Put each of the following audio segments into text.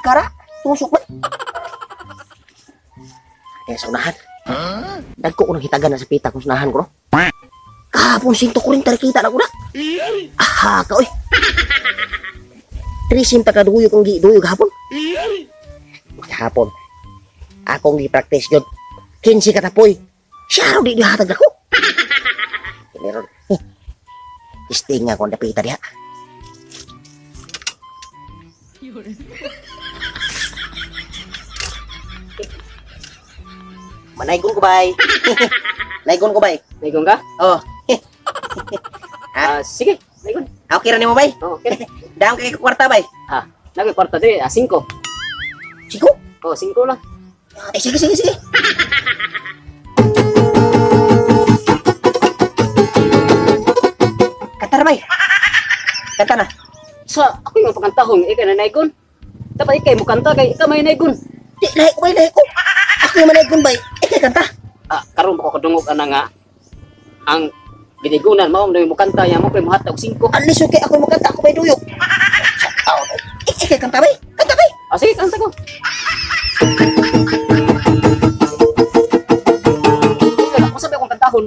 Haka ra. Tusok ba? Kaya sa unahan. Dagko ko nang hitagan na sa pita kung sunahan ko, no? Kahapon, 140 kita na ko na. Aha ka, oy. 300 ka duyog ang giduyog hapon. Hapon. Akong gi-practice yun. 15 katapoy. Siya raw di hatag ako. Meron. Isting nga akong dapita diha. Manaygon ko, bay. Naygon ko, bay. Naigon ka? Oh. Ah, sige, naigon. Okay ra nimo, bay. Oh, okay. Dam kay kwarta, bay. Ah, nagay kwarta diri, 5. Siko. Oh, 5 lang. Ay, sige, sige, sige. Kanta na, bay. Kanta na. Sa ako yung pagkantahon, ikaw na naigon. Dapat ikay mo kanta kay ikaw may naigon. Di, lahi ko, bay, lahi ko. Ako yung manaygon, bay. Ikay kanta. Ah, karon ba ko kadungog ana nga ang binigunan mao na mo kanta ya mo kay mohatag og 5. Alis, okay, ako yung makanta. Ako may duyog. Ikay kanta, bay. Kanta, bay. Ah, sige, kanta ko. Ako sabi akong kantahon.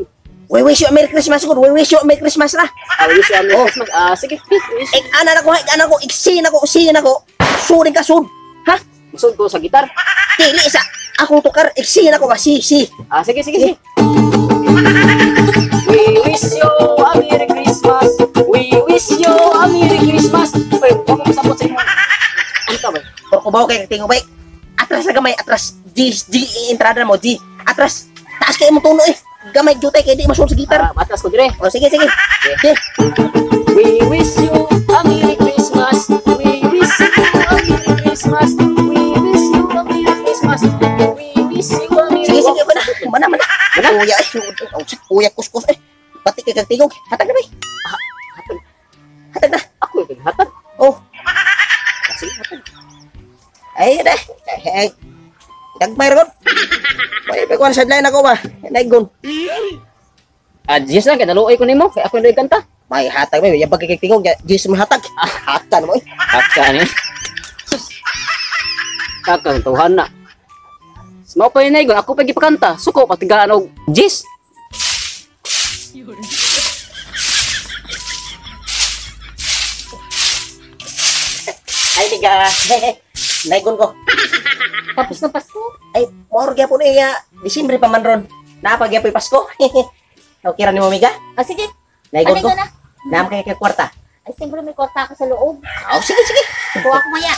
We wish you a Merry Christmas, good. We wish you a Merry Christmas na. Ah, wish you a Merry Oh. Christmas. Ah, sige. Wish. Ik, ana na ko, ha. Ik, ana ko. Ik, sin ako, sin ako. Surin ka, sun. Ha? Musod ko sa gitar. Dili sa akong tukar. Ik, sin ako ba? Si, si. Ah, sige, sige, sige. We wish you a Merry Christmas. We wish you a Merry Christmas. Uy, huwag mo masabot sa imo. Ano ka ba? Kubaw kay tingo bay. Atras na gamay, atras. G, G, entrada mo, G. Atras. Taas kay imong tono eh. Gamay jutay kay di masun sa gitar. Ah, atras ko dire. O sige, sige. Sige. We wish you a Merry Christmas. We wish you a Merry Christmas. We wish you a Merry Christmas. We wish you a Merry Sige, sige, mana. Mana, mana. Mana? Kuya eh. Oh, kuya kuskus eh. Pati kay kag tingog. Hatag na bay. Hatag. Hatag na. Ako yung hatag. Oh. Ah, sige, hatag. Ay, deh. Ay, gagmay ra gud. May pa kuan sideline ako ba. Naigon. Ah, Diyos lang, kay naluoy ko nimo. Kay ako yung kanta. May hatag bay. Yabag kay kag tingog. G mo hatag. Hatan mo eh. Haka ni. Sus. Kaka, tuhan na. Mao pa yun na ako pa gipakanta. Suko, patigaan og Jis. Ay, tiga. Naigon ko. Tapos na Pasko. Ay, mor gyapon eh, Disyembre pa man ron. Napag gyapon Pasko. Okay ra nimo miga? Ah, sige. Naigon ko. Ano na? Naam kay kay kwarta. Ay, siyempre may kwarta ako sa loob. Oh, sige, sige. Kuha ko maya.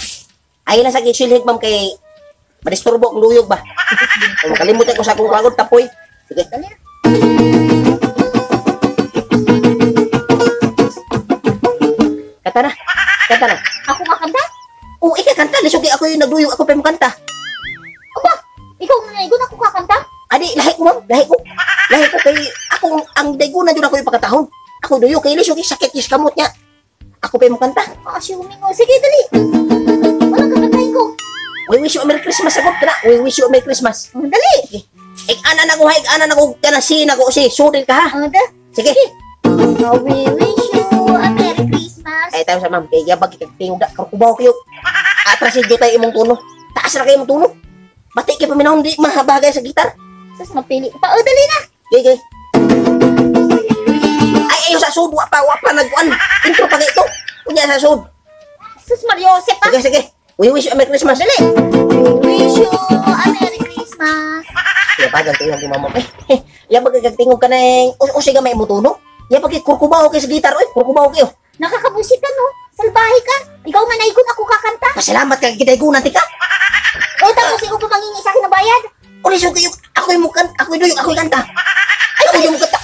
Ay lang sa gisilhig ma'am kay madisturbo akong luyog ba. Kung makalimutan ko sa akong kwagod tapoy. Sige. Dali na. Kanta na. Kanta na. Ako kakanta? Oh, ikaw kanta. Lisod kay ako yung nagduyog. Ako pa yung kanta. Aba, ikaw na naigon, ako kakanta? Adi, lahi ko ma'am. Lahi ko. Lahi ko kay ako ang daygunan dyan ako yung pagkatahon. Ako duyo kay lisod kay sakit yung kamot niya. Ako pa yung kanta. Ah, assuming mo. Sige, dali. Walang kakantahin ko. We wish you a Merry Christmas ako. Kana, we wish you a Merry Christmas. Oh, dali. Ik ana na ko, ha, ik ana na ko, kana si na ko si sudin ka ha. Oh, da. Sige. Oh, we wish you a Merry Christmas. Ay tayo sa ma'am kay yabag kay tingog da kubaw kayo. Atras si jutay imong tono. Taas ra kay imong tono. Bati kay paminahon di mahabagay sa gitar. Tapos mapili ka pa. Oh, dali na. Gay gay. Ay ayo sa sud wa pa nagkuan. Intro pa kay ito. Unya sa sud. Sus Mariosep pa. Sige sige. We wish you a Merry Christmas. Dali. We wish you a Merry Christmas. Yabag ang tingog ni mama. Eh, yabag kay tingog ka nang usig gamay imong tono. Yabag kay kurkubaw kay sa gitar oy, kurkubaw kayo. Nakakabusit ka, no? Salbahe ka. Ikaw man naigon, ako kakanta. Pasalamat ka gidaygunan ti ka. O, tapos ikaw pa mangingi sa akin ng bayad. Uli so kayo, ako'y mukan, ako'y duyog, ako'y kanta. Ay, ako yung kanta.